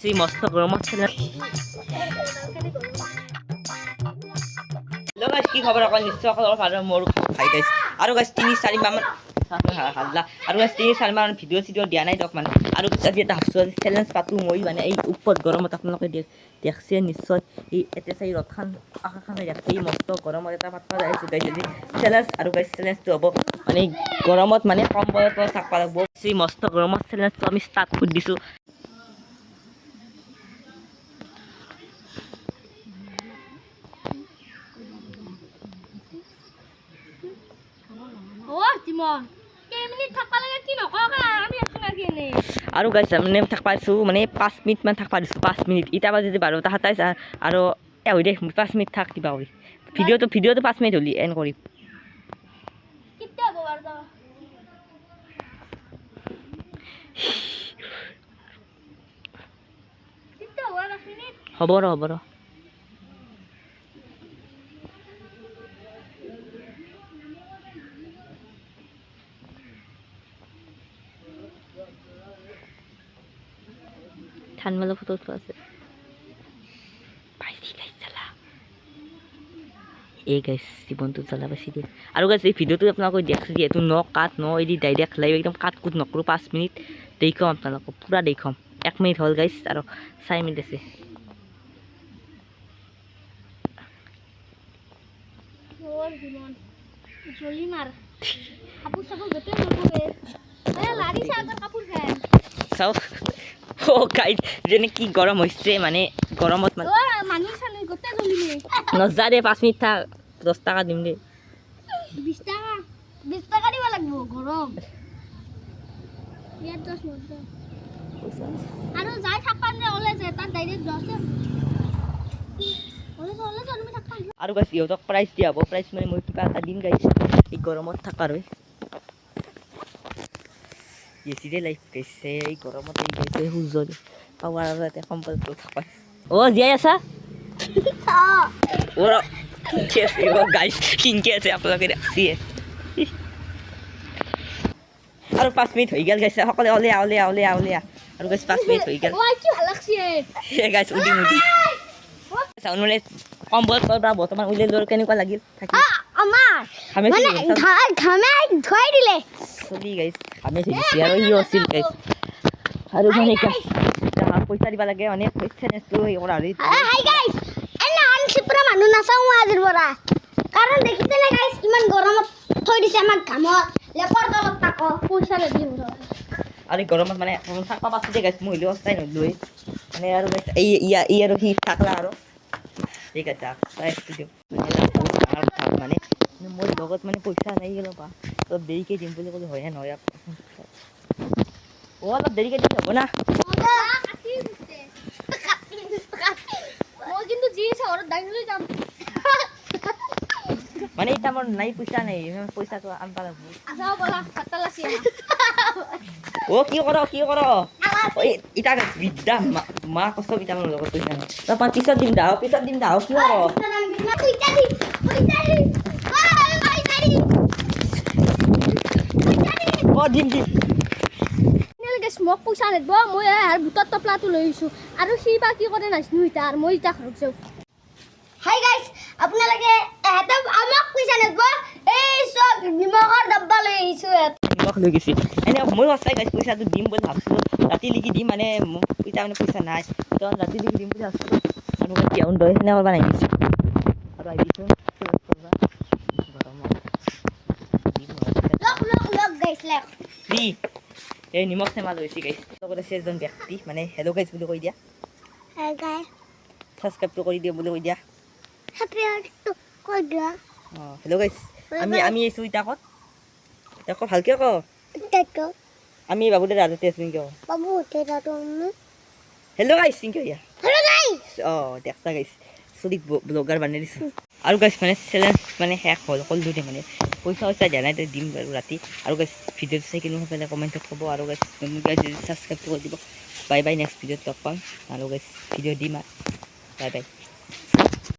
এই মস্ত গৰমত। হেল্ল' গাইছ, কি খবৰ? অকল নিশ্চয় সকলোৰে ভাল, মোৰো ভাই গাইছ। আৰু গাইছ, 3-4 মাহমান হাল্লা। আৰু গাইছ, 3-4 মাহ ভিডিঅ' চিডিঅ' দিয়া নাই দিয়ক মানে। আৰু আজি এটা ভাবছোঁ, আজি চেলেঞ্জ পাতোঁ মই। মানে এই ওপৰত গৰমত আপোনালোকে দেখছে নিশ্চয়, এই এতিয়া চাই ৰথখন, আকাশখন চাই দেখছে, এই মস্ত গৰমত এটা পাতবা যাই আছোঁ গাইছ আজি চেলেঞ্জ। আৰু গাইছ, চেলেঞ্জটো হ'ব মানে গৰমত মানে কম্বলৰ তলত থাকিব লাগিব। এই মস্ত গৰমত চেলেঞ্জটো আমি ষ্টাৰ্ট কৰি দিছোঁ। অ' জিমন, কেইমিনিট থাকবা লাগে কি নকওঁ আমি আছো নাকি এনেই? আৰু গাইছ, মানে থাকবা দিছোঁ, মানে 5 মিনিটমান থাকবা দিছোঁ, 5 মিনিট। ইটা বাজি 12টা 27 আৰু এ হৈ দে, 5 মিনিট থাক কিবা কৰি। ভিডিঅ'টো 5 মিনিট হ'লি এণ্ড কৰিম। কেতিয়া হ'ব 12টা? কেতিয়া হ'ব 5 মিনিট? হ'ব ৰ, হ'ব ৰ। ধানমেলা ফটো উঠোৱা আছে। পাইছি গাইছ, জ্বালা। এই গাইছ, জীৱনটো জ্বালা পাইছি দে। আৰু গাইছ, এই ভিডিঅ'টো আপোনালোকে দেখছে যিহেতু, ন কাট ন এডি, ডাইৰেক্ট লাইভ, একদম কাট কুট নকৰোঁ। 5 মিনিট দেখুৱাম আপোনালোকক, পূৰা দেখুৱাম। 1 মিনিট হ'ল গাইছ, আৰু 4 মিনিট আছে। অ' জিমন, জ্বলি মাৰ, কাপোৰ চাপোৰ গোটেই জ্বলিব। এ লাৰিছা আগৰ কাপোৰ খাই। চাওক, অ' গাইছ, যেনে কি গৰম হৈছে, মানে গৰমত মানে অ' মানুহ চানুহ গোটেই জ্বলিলে। নযা দে, 5 মিনিট থাক, 10 টকা দিম দে। 20 টকা, 20 টকা দিব লাগিব। গৰম ইয়াত 10 মত 10 আৰু যাই থাকবা নে ওলাই যায় তাত ডাইৰেক্ট 10 ওলাই যা, ওলাই যা, তুমি থাকবা। আৰু গাইছ, ইহঁতক প্ৰাইজ দিয়া হ'ব। প্ৰাইজ মানে মই কিবা এটা দিম গাইছ, এই গৰমত থাকাৰ হৈ। এচিৰে লাইফ গৈছে, এই গৰমত এই গৈছে সূৰ্য পাৱাৰ ইয়াতে কম্বলটো থাকা। অ' জীয়াই আছা? অ' ঠিকে আছে। অ' গাইছ, কিনকে আছে, আপোনালোকে দেখছিয়ে। আৰু 5 মিনিট হৈ গ'ল গাইছ। সকলোৱে ওলিয়া, ওলিয়া, ওলিয়া, ওলিয়া। আৰু গাইছ, 5 মিনিট হৈ গ'ল। ঐ, কি ভাল লাগছে! গাইছ, উদিম উদিম চাউন মানে কম্বল তলৰ পৰা বৰ্তমান উলিয়াই লোৱাৰ কেনেকুৱা লাগিল থাকি? আমাৰ ঘামে। মানে ঘামে ধুৱাই দিলে। চলি গাইছ, ঘামে থৈ দিছে। আৰু সিও আছিল গাইছ। আৰু মানে গাইছ, পইচা দিব লাগে, মানে চেলেঞ্জটো হেৰি কৰা আৰু। হাই গাইছ, এনে আন চিপৰা মানুহ নাচাওঁ মই আজিৰ পৰা। কাৰণ দেখিছে নে গাইছ, ইমান গৰমত থৈ দিছে আমাক, ঘামত লেপৰ তলত তাকো পইচা নিদিওঁ। আৰু এই গৰমত মানে থাকিব পাৰছোঁ দেই গাইছ, মই হ'লেও সঁচাই নললোৱে মানে। আৰু গাইছ, এই ইয়া ই আৰু সি থাকলা। আৰু ঠিক আছে, প্ৰাইজটো দিওঁ। বহুত ডাঙৰ কথা, মানে মোৰ লগত মানে পইচা নাই গ'ল বা অলপ দেৰিকৈ দিম বুলি ক'লে হয়নে নহয়? অ' অলপ দেৰিকৈ দিলে হ'ব না? মই কিন্তু যি চহৰত দাঙি লৈ যাম। মানে এতিয়া মোৰ নাই, পইচা নাই, পইচাটো আনবা লাগব। যাওঁ ব'লা, ভাত আছে। অ' কি কৰ, কি কৰ? ইটা বিদ্যা মা কষ্ট, ইটা মোৰ লগত পইচা নাই। তাৰপৰা পিছত দিম দা, পিছত দিম দা। কি কৰ? পইচা দিম, পইচা দিম, পইচা দিম। অ' দিম দিম। মোক পইচা নিদিব, মই আৰু বুটৰ টপলাটো লৈ আহিছোঁ। আৰু সি বা কি কৰে নাজানো এতিয়া। আৰু মই এতিয়া ঘৰত যাওঁ। হাই গাইছ, আপোনালোকে এহেঁতে আমাক পইচা নিদিব, এই চব নিমখৰ ডাব্বা লৈ আহিছোঁ ইয়াত। নিমখ লৈ গৈছে। এনে মই সঁচাই গাইছ, পইচাটো দিম বুলি ভাবছিলোঁ, ৰাতিলৈকে দিম। মানে মোক এতিয়া মানে পইচা নাই তো, ৰাতিলৈকে দিম বুলি ভাবছিলোঁ। আৰু কেউন দৈ সেনে কৰিব নাহিছোঁ আৰু আহিবিচোন গৰমত। লক লক লক গাইছ, লক। দি এই নিমখ টেমা লৈছে গাইছ। লগত আছে এজন ব্যক্তি, মানে হেল্ল' গাইছ বুলি কৈ দিয়া। Hi guys. ছাবস্ক্ৰাইবটো কৰি দিয়া বুলি কৈ দিয়া। কৈ দিয়া। অঁ, হেল্ল' গাইছ, আমি আহিছোঁ এতিয়া ক'ত? এতিয়া ক, ভালকৈ ক। আমি বাবুদের আদতে আছোঁ নেকি? বাবু। হেল্ল' গাইছ নেকি দিয়া। হেল্ল' গাইছ। অঁ, দেখছা গাইছ, চলিক ব্লগাৰ বনাই দিছোঁ। আৰু গাইছ, মানে চেলেঞ্জ মানে শেষ হ'ল ক'লো দে, মানে পইচা পইচা দিয়া নাই, দিম বাৰু ৰাতি। আৰু গাইছ, ভিডিঅ'টো চাই কিনে সোনকালে কমেণ্টত ক'ব। আৰু গাইছ, নতুন গাইছ ছাবস্ক্ৰাইবটো কৰি দিব। বাই বাই, নেক্সট ভিডিঅ'ত লগ পাম। আৰু গাইছ, ভিডিঅ' দিম আৰু। Bye bye.